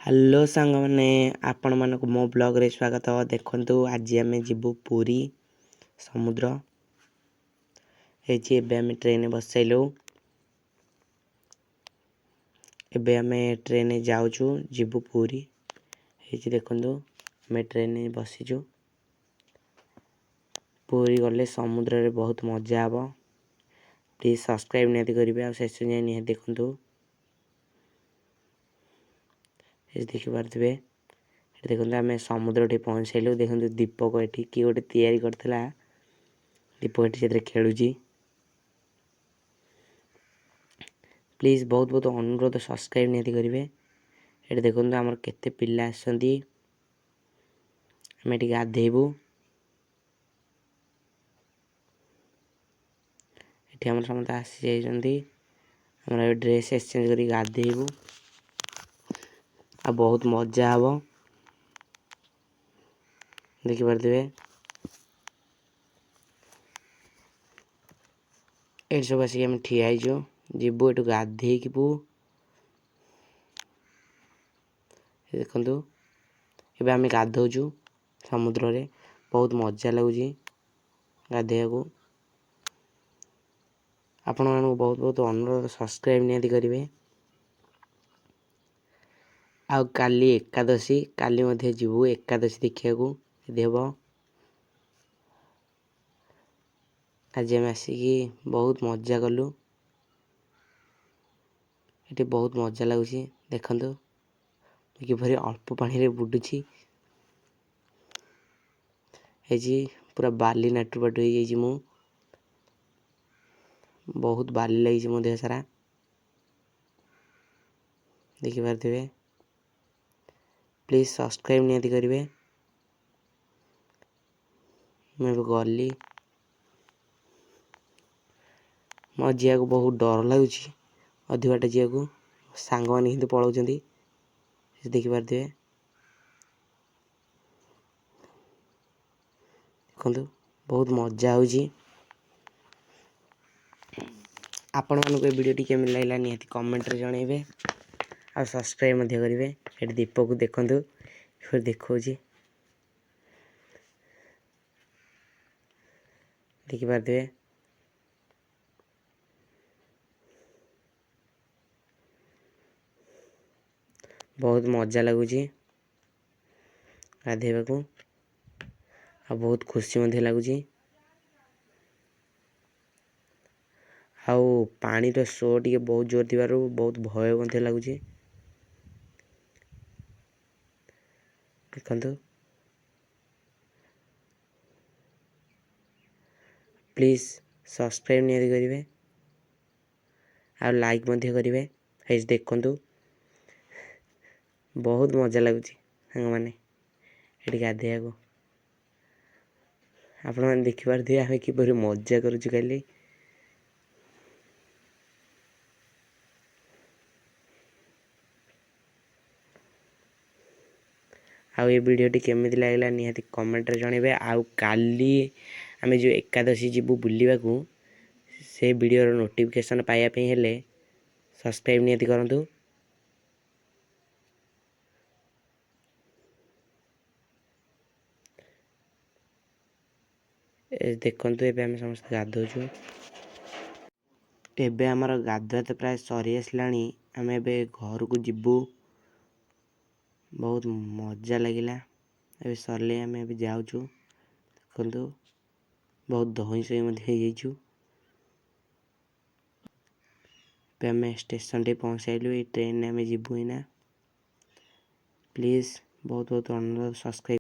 Hello ସାଙ୍ଗମାନେ, ଆପଣମାନଙ୍କୁ ମୋ ବ୍ଲଗ୍ରେ ସ୍ୱାଗତ। ଦେଖନ୍ତୁ, ଆଜି ଆମେ ଯିବୁ ପୁରୀ ସମୁଦ୍ର ହେଇଛି। ଏବେ ଆମେ ଟ୍ରେନରେ ବସିସାରିଲୁ। ଏବେ ଆମେ ଟ୍ରେନରେ ଯାଉଛୁ, ଯିବୁ ପୁରୀ ହେଇଛି। ଦେଖନ୍ତୁ, ଆମେ ଟ୍ରେନରେ ବସିଛୁ। ପୁରୀ ଗଲେ ସମୁଦ୍ରରେ ବହୁତ ମଜା ହେବ। ପ୍ଲିଜ୍ ସବସ୍କ୍ରାଇବ୍ ନିହାତି କରିବେ ଆଉ ଶେଷ ଯାଏଁ ନିହାତି ଦେଖନ୍ତୁ। ଦେଖିପାରୁଥିବେ, ଏଠି ଦେଖନ୍ତୁ, ଆମେ ସମୁଦ୍ରଠି ପହଞ୍ଚି ସାରିଲୁ। ଦେଖନ୍ତୁ, ଦୀପକ ଏଠି କିଏ ଗୋଟେ ତିଆରି କରିଥିଲା। ଦୀପକ ଏଠି ସେଥିରେ ଖେଳୁଛି। ପ୍ଲିଜ୍ ବହୁତ ବହୁତ ଅନୁରୋଧ, ସବସ୍କ୍ରାଇବ୍ ନିହାତି କରିବେ। ଏଠି ଦେଖନ୍ତୁ, ଆମର କେତେ ପିଲା ଆସିଛନ୍ତି। ଆମେ ଏଠି ଗାଧେଇବୁ। ଏଠି ଆମର ସମସ୍ତେ ଆସିଯାଇଛନ୍ତି। ଆମର ଏବେ ଡ୍ରେସ୍ ଏକ୍ସଚେଞ୍ଜ କରିକି ଗାଧେଇବୁ ଆଉ ବହୁତ ମଜା ହେବ। ଦେଖିପାରୁଥିବେ, ଏଠି ସବୁ ଆସିକି ଆମେ ଠିଆ ହେଇଛୁ। ଯିବୁ ଏଠୁ ଗାଧେଇକିବୁ। ଦେଖନ୍ତୁ, ଏବେ ଆମେ ଗାଧଉଛୁ ସମୁଦ୍ରରେ। ବହୁତ ମଜା ଲାଗୁଛି ଗାଧେଇବାକୁ। ଆପଣମାନଙ୍କୁ ବହୁତ ବହୁତ ଅନୁରୋଧ, ସବସ୍କ୍ରାଇବ୍ ନିହାତି କରିବେ। ଆଉ କାଲି ଏକାଦଶୀ, କାଲି ମଧ୍ୟ ଯିବୁ ଏକାଦଶୀ ଦେଖିବାକୁ ଯଦି ହେବ। ଆଜି ଆମେ ଆସିକି ବହୁତ ମଜା କଲୁ। ଏଠି ବହୁତ ମଜା ଲାଗୁଛି। ଦେଖନ୍ତୁ, କିପରି ଅଳ୍ପ ପାଣିରେ ବୁଡ଼ୁଛି ହେଇଛି। ପୁରା ବାଲି ନାଟୁ ପାଟୁ ହେଇଯାଇଛି ମୁଁ। ବହୁତ ବାଲି ଲାଗିଛି ମୋ ଦେହ ସାରା, ଦେଖିପାରୁଥିବେ। ପ୍ଲିଜ୍ ସବସ୍କ୍ରାଇବ୍ ନିହାତି କରିବେ। ମୁଁ ଏବେ ଗଲି। ମୋ ଯିବାକୁ ବହୁତ ଡର ଲାଗୁଛି ଅଧିକ ବାଟ ଯିବାକୁ। ସାଙ୍ଗମାନେ କିନ୍ତୁ ପଳାଉଛନ୍ତି, ଦେଖିପାରୁଥିବେ। ଦେଖନ୍ତୁ, ବହୁତ ମଜା ହେଉଛି। ଆପଣମାନଙ୍କୁ ଏ ଭିଡ଼ିଓଟି କେମିତି ଲାଗିଲା ନିହାତି କମେଣ୍ଟରେ ଜଣାଇବେ ଆଉ ସବସ୍କ୍ରାଇବ୍ ମଧ୍ୟ କରିବେ। ଏଠି ଦୀପକୁ ଦେଖନ୍ତୁ, ଦେଖାଉଛି, ଦେଖିପାରୁଥିବେ। ବହୁତ ମଜା ଲାଗୁଛି ଗାଧେଇବାକୁ ଆଉ ବହୁତ ଖୁସି ମଧ୍ୟ ଲାଗୁଛି। ଆଉ ପାଣିର ସୁଅ ଟିକେ ବହୁତ ଜୋର ଥିବାରୁ ବହୁତ ଭୟ ମଧ୍ୟ ଲାଗୁଛି। ଦେଖନ୍ତୁ, ପ୍ଲିଜ୍ ସବସ୍କ୍ରାଇବ୍ ନିହାତି କରିବେ ଆଉ ଲାଇକ୍ ମଧ୍ୟ କରିବେ। ଏଇ ଦେଖନ୍ତୁ, ବହୁତ ମଜା ଲାଗୁଛି ସାଙ୍ଗମାନେ ଏଠି ଗାଧେଇବାକୁ। ଆପଣମାନେ ଦେଖିପାରୁଥିବେ ଆମେ କିପରି ମଜା କରୁଛୁ କାଲି। ଆଉ ଏ ଭିଡ଼ିଓଟି କେମିତି ଲାଗିଲା ନିହାତି କମେଣ୍ଟରେ ଜଣାଇବେ। ଆଉ କାଲି ଆମେ ଯେଉଁ ଏକାଦଶୀ ଯିବୁ ବୁଲିବାକୁ, ସେ ଭିଡ଼ିଓର ନୋଟିଫିକେସନ୍ ପାଇବା ପାଇଁ ହେଲେ ସବସ୍କ୍ରାଇବ୍ ନିହାତି କରନ୍ତୁ। ଦେଖନ୍ତୁ, ଏବେ ଆମେ ସମସ୍ତେ ଗାଧଉଛୁ। ଏବେ ଆମର ଗାଧୁଆ ତ ପ୍ରାୟ ସରି ଆସିଲାଣି। ଆମେ ଏବେ ଘରକୁ ଯିବୁ। ବହୁତ ମଜା ଲାଗିଲା। ଏବେ ସରିଲେ ଆମେ ଏବେ ଯାଉଛୁ। ଦେଖନ୍ତୁ, ବହୁତ ଧଇଁ ସଇଁ ମଧ୍ୟ ହେଇଯାଇଛୁ। ଏବେ ଆମେ ଷ୍ଟେସନଠି ପହଞ୍ଚାଇଲୁ। ଏଇ ଟ୍ରେନରେ ଆମେ ଯିବୁ ଏଇନା। ପ୍ଲିଜ୍ ବହୁତ ବହୁତ ଅନୁରୋଧ, ସବସ୍କ୍ରାଇବ୍